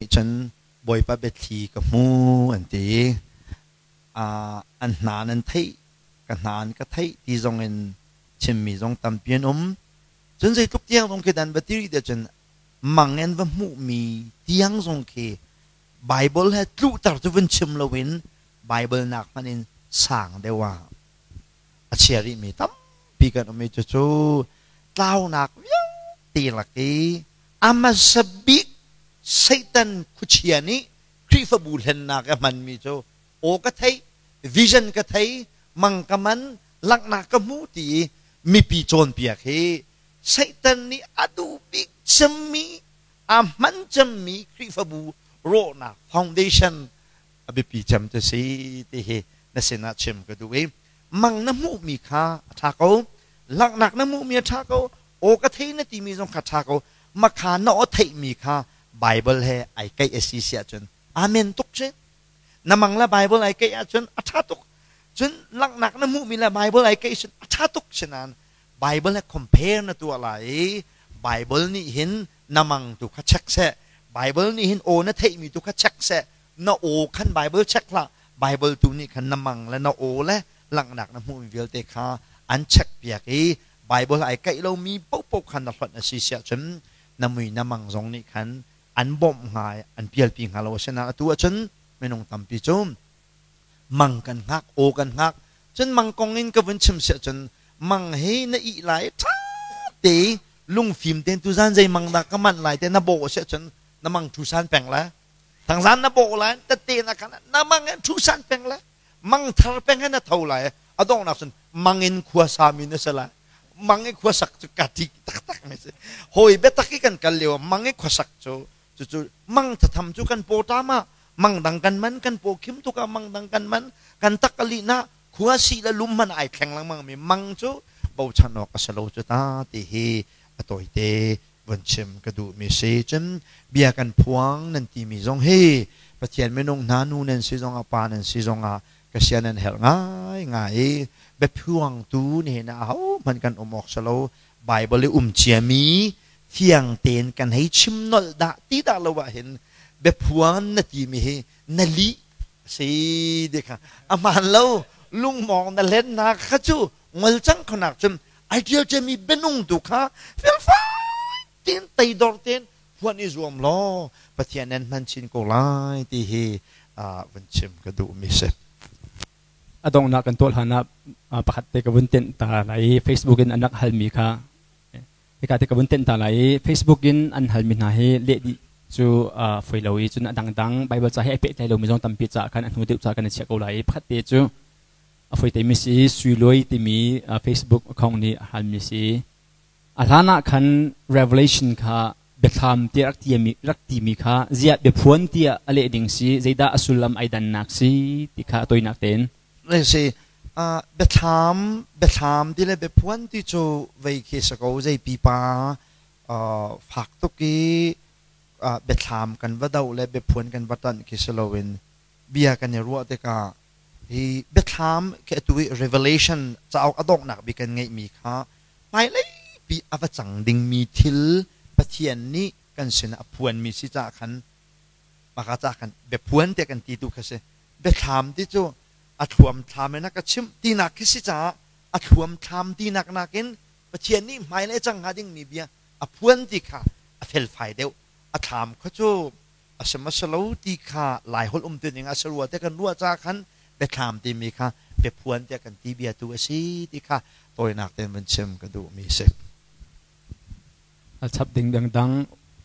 Cun Bawipa biathli ka hmu an ti. An hna nan theih, ka hna an ka theih ti zong in chimmi zong tampi an um. Cun zeitluk tiang zong khi dan va ti rih tiah cun mang in va hmuhmi tiang zong khi Bible he tluhter cu vun chim loin Bible nak hmanh in sang deuh ah a chia rihmi tampi kan um i cucu tlaunak vialte lak i a hmasa bik Satan khuachia nih Khrihfabu hlennak a hmanmi cu aw ka theih, vision ka thei, mang ka man, langhnak ka hmu ti i mipi cawnpiak hi Satan nih a duh bik cemmi, a hman cemmi Khrihfabu rawhnak foundation a biapi cem cu si ti hi na sinah chim ka duh i mang na hmuhmi kha a ṭha ko, langhnak na hmuhmi a ṭha ko, aw ka thei na timi zong kha ṭha ko, makha na aw theihmi kha Bible he ai keih a si si ahcun amen tuk si. Na mang le Bible ai keih ahcun a ṭha tuk. Cun langhnak na hmuhmi le Bible ai keih cun a ṭha tuk si nain Bible he compare na tuah lai i Bible nih hin na mang tu kha check seh. Bible nih hin aw na theihmi tu kha check seh. Na aw khan Bible check hlah. Bible tu nih khan na mang le na aw le langhnak na hmuhmi vialte kha an check piak i Bible ai kaih lomi paohpaoh khan na hlonh a si siah cun na mui na mang zong nih khan an bawmh hnga i an pialpi hnga lo. Asinain atu ahcun minung tampi cu mang kan hngak, aw kan hngak. Cun mang kong in ka vun chim siah cun mang hi na ih lai ṭha te lungfim tein tuzan zei mang dah ka manh lai te na bawh siah cun na mang ṭhusan peng lai. Thangzan na bawh lai tete na khan na mang in ṭhusan peng lai. Mang thar peng he na tho lai. A donghnak cun mang in khua sami na si lai. Mang i khuasak cu ka ṭih taktak mi si. Hawi biatak i kan kal lio mang i khuasak cu cucu mang thatham cu kan paw ṭam ah mang dang kan man kan paw khim tuk ah mang dang kan man kan tak a lih na khua si le lum hmanh ai thleng lengmang mi mang cu bochan awk a si lo cu ta ti hi a tawite von chim ka duh mi si. Cun bia kan phuang nan ti mi zong hi Pathian minung hna nu nan si zong ah pa nan si zong ah ka sia nan herh ngai ngai i biaphuangtu nihin ah ahohmanh kan um awk si lo. Bible i um ciami fiang tein kan hei chim nolh dah ti dah lo ah hin biaphuang na timi hi na lih si ti kha a hmaan lo. Lungmawng na hlennak kha cu ngol cang khonak cun ai ṭial ciami bianung tu kha felfai tein teidor tein phuan i zuam law Pathian nan hman chin ko lai ti hi vun chim ka duhmi si. A donghnak kan tuah hlan ah pakhat te ka vun tenh ta lai i Facebook in an rak halmi kha hika te ka vun tenh ta lai i Facebook in an halmi hna hi leh dih cu foi lo i cun a dangdang Bible ca he ai pehtlai lomi zong tampi caah khan a hnu deuh ca kan i chiah ko lai i pakhat te cu a foi temi si Sui timi Facebook account nih a halmi si. A hlan ah khan Revelation kha biathlam tiah rak timi kha ziah biaphuan tiah a leh ding si, zeidah a sullam ai dannak si ti kha a toinak tein. Si biathlam biathlam ti le biaphuan ti cu vei khi si ko zei pipa fak tuk i biathlam kan va doh le biaphuan kan va tanh khi si loin bia kan i ruah tikah hi biathlam khi atu i Revelation cauk a donghnak bik kan ngeihmi kha hmailei pi a va cang dingmi thil Pathian nih kan sinah a phuanmi si caah khan maka caah khan biaphuan tiah kan ti tu kha si. Biathlam ti cu a thluamthlam in a ka chimh tinak khi si caah a thluamthlam tinak nakin Pathian nih hmailei a cang hnga dingmi bia a phuan ti kha a felfai deuh. A thlam kha cu a si maw si lo ti kha Laiholh um tuning ah sarua te kan ruah caah khan biathlam timi kha biaphuan tiah kan ti bia tu a si ti kha tawinak tein vun chim ka duhmi si. Al chap ding dangdang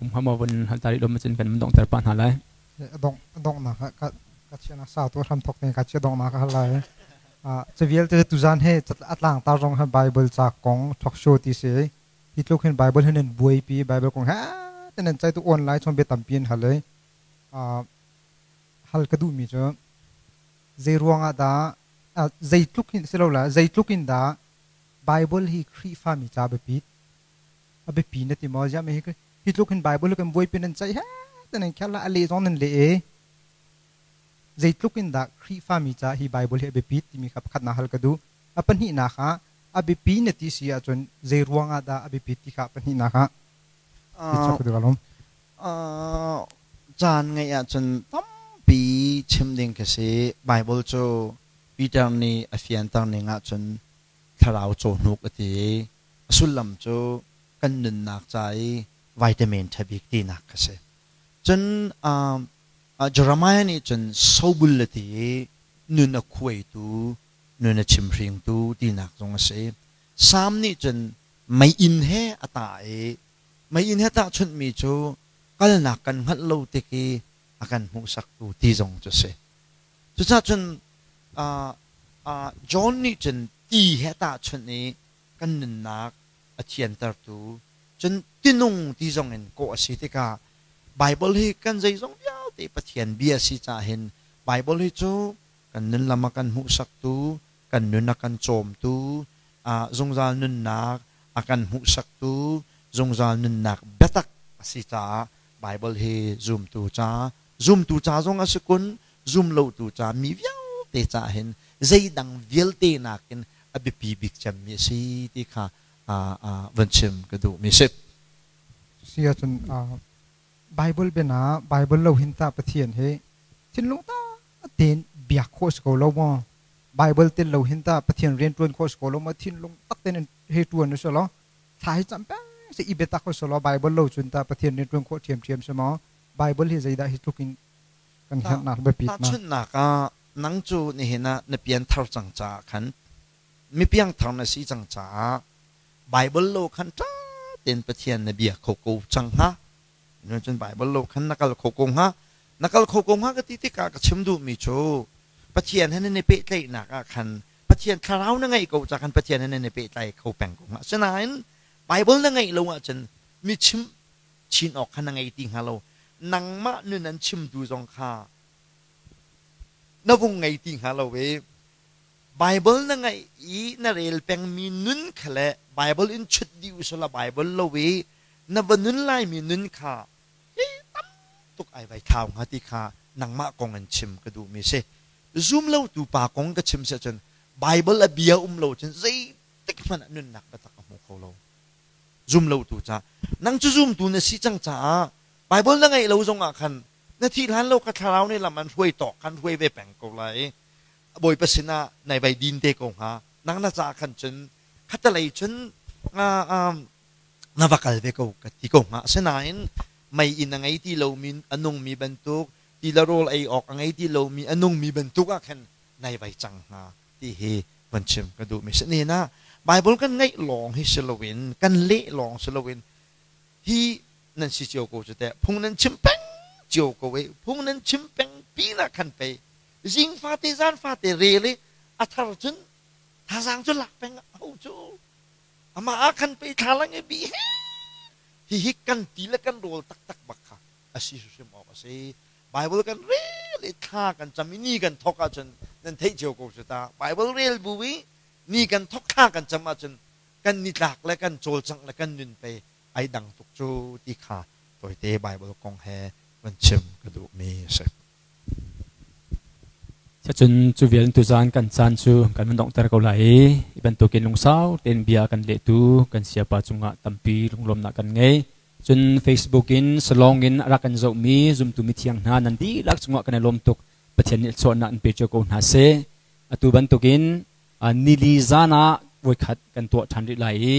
um hama vun hal tari lom cun kan dong ter pa hna lai. Dong dong na ka ka chia na sa tu hram thok te ka chia dong na ka hal lai. Cu vialte tuzan he atlang tar rong ha Bible ca kong talk show ti si. Hi tluk hin Bible hin an buaipi Bible kong ha ten an chai tu online chon bia tampi an hal ei. Hal ka duhmi cu zei ruangah dah zeitluk hin si lo la zeitluk in dah Bible hi Khrihfami ca biapi a biapi na ti maw ziah hi hi tluk hin Bible kan buaipi nan ceih he ten an khel la a le zong nan le e zeitluk in dah Khrihfami ca hi Bible hi a biapi timi kha pakhat na hal ka duh. A pahnihnak ah a biapi na ti si ahcun zei ruangah dah a biapi ti kha pahnihnak ah ti ka duh alom. Caan ngeih ahcun tampi chim ding ka si. Bible cu Peter nih a fianter ning ahcun thlarau cawhnuk a ti. A sullam cu kan nunnak ca i vitamin ṭha bik tinak ka si. Cun Jeremiah nih cun sobul a ti i nun a khuaitu, nun a chimhringtu tinak zong a si. Salm nih cun meiinn he a tah i meiinn he tahchunhmi cu kalnak kan hngalh lo tik i a kan hmuhsaktu ti zong cu a si. Cucaah cun John nih cun ti he tahchunh i kan nunnak a thiantertu cun tinung ti zong in kawh a si tikah Bible hi kan zeizong vialte Pathian bia a si caah hin Bible hi cu kan nun lam a kan hmuhsaktu, kan nun a kan cawmtu, zungzal nunnak a kan hmuhsaktu, zungzal nunnak biatak a si caah Bible hi zumtu ca, zumtu ca zong a si kun, zumlotu ca mi vialte caah hin zeidang vialte nakin a biapi bik cemmi a si ti kha van chim ka duhmi si. Si ahcun Bible biana Bible lo hin ta Pathian hi thinlung ta tein biak khawh si ko lo maw? Bible tel lo hin ta Pathian rian ṭuan khawh si ko lo maw? Thinlung tak tein hei ṭuan u selaw thla hi cam peng si i biatak u selaw Bible lo cun ta Pathian rian ṭuan khawh ṭhiamṭhiam si maw? Bible hi zeidah hi tluk in kan herhnak biapit na? Tahchunhnak ah nang cu nihin ah na pianthar cang caah khan mi piangthar na si cang caah Bible lo khan ṭha tein Pathian na bia kho ko cang hnga. Cun Bible lo khan na kal kho ko hnga. Na kal kho ko hnga ka ti tikah ka chim duhmi cu Pathian he nan i pehtlaihnak ah khan Pathian thlarau na ngeih ko ca khan Pathian he nan i pehtlai kho peng ko hnga. Asinain Bible na ngeih lo ahcun mi chim chin awk kha na ngei ti hnga lo. Nangmah nun an chimtu zong kha na vung ngei ti hnga lo i Bible na ngaih i na rel pengmi nun kha le Bible in chut dih usila Bible lo i na va nun laimi nun kha hi tam tuk ai vai thlau hnga ti kha nangmah kong in chim ka duhmi si. Zum lo tu pa kong ka chim si ahcun Bible a bia um lo cun zeitik hmanh ah nunnak biatak a hmu kho lo. Zum lo tu ca. Nang cu zumtu na si cang caah Bible na ngeih lo zong ah khan na thih hlan lo ka thlarau nih lam an hruai tawk khan hruai ve peng ko lai. Bawipa sinah nai vai din te ko hnga. Nang na caah khan cun khatalei cun na va kal ve ko ka ti ko hnga. Asinain mei inn a ngei ti lomi a nungmi bantuk ti le rawl ei awk a ngei ti lomi a nungmi bantuk ah khan nai vai cang hnga ti hi van chim ka duhmi si. Nihin ah Bible kan ngeih lawng hi si loin kan leh lawng si loin hi nan si cio ko cu teh phung nan chim peng cio ko e phung nan chim peng pinah khan pei zing fate zan fate rel i a thar cun thazaang cu lak peng ho cu amah ah khan pei thlalang i bi he hihi kan ti le kan rawl taktak bak kha a si hrim awk a si. Bible kan rel i thla kan cam i ni kan thok ahcun nan theih cio ko cu ta. Bible rel bu i ni kan thok thla kan cam ahcun kan nitlak le kan cawlcangh le kan nun pei ai dang tuk cu ti kha tawite Bible kong he van chim ka duhmi a si. Cun cu vial tuzaan kan caan cu kan van donghter ko lai i hi bantukin lungsau tein bia kan lehtu kan siapa cungah tampi lunglawmnak kan ngei. Cun Facebook in salong in a rak kan zohmi zumtu mithiang hna nan dihlak cungah kan i lawm tuk. Pathian nih chawhnak in pe cio ko hna seh. Atu bantukin nili zan ah voikhat kan tuah ṭhan rih lai i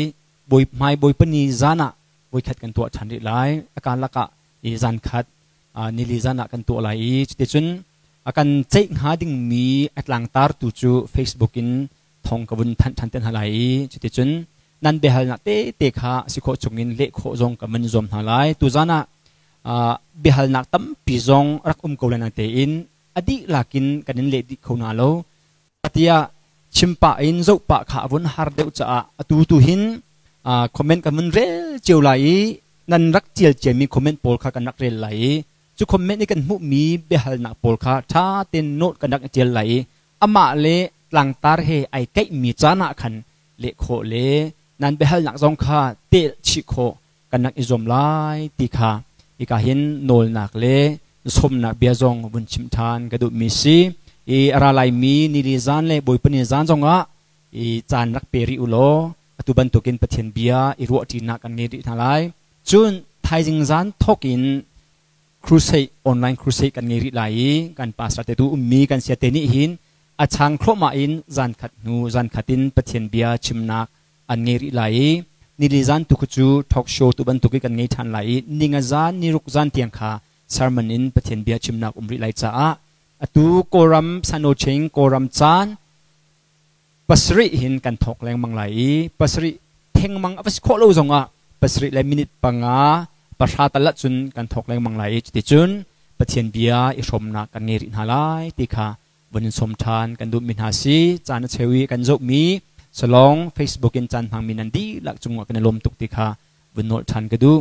bawi hmai bawipa ni zan ah voikhat kan tuah ṭhan rih lai. A karlak ah i zan khat nili zan ah kan tuah lai i cuticun a kan ceih hnga dingmi a tlangtartu cu Facebook in thong ka vun thanh ṭhan te hna lai i cuticun nan biahalnak tete kha si khawh chungin leh khawh zong ka van zuam hna lai. Tuzan ah biahalnak tampi zong rak um ko lai natein a dihlak in kan in leh dih kho hna lo. Tiah chim pah in zoh pah kha a vun har deuh caah atu tu hin comment kan vun rel cio lai i nan rak tial ciami comment pawl kha kan rak rel lai i cu comment i kan hmuhmi biahalnak pawl kha ṭha tein note kan rak tial lai i amah le tlangtar he ai keihmi caan ah khan leh khawh le nan biahalnak zong kha telh chih khawh kan rak i zuam lai ti kha hika hin nawlnak le sawmnak bia zong vun chim ṭhan ka duhmi si. I a ra laimi nili zan le Bawipa ni zan zongah i caan rak pe rih u law atu bantukin Pathian bia i ruahṭinak kan ngei rih hna lai. Cun thaizing zan thawk in Crusade, online crusade kan ngei rih lai i kan pastor te tu ummi kan sia te nih hin a chang thluahmah in zan khat hnu zan khat in Pathian bia chimnak an ngei rih lai i nili zan tu cu talk show tu bantuk i kan ngei ṭhan lai i ninga zan niruk zan tiang kha sermon in Pathian bia chimnak um rih lai caah atu Kawlram Sanoching Kawlram caan 7 hin kan thawk lengmang lai i 7 thengmang a va si khawh lo zongah 7 le minute 5 pahra tal ahcun kan thawk lengmang lai i cuticun Pathian bia i hrawmnak kan ngei rih hna lai ti kha vun in sawm ṭhan kan duhmi hna si. Caan a cheu i kan zohmi salong Facebook in caan hmangmi nan dihlak cungah kan i lawm tuk ti kha vun nolh ṭhan ka duh.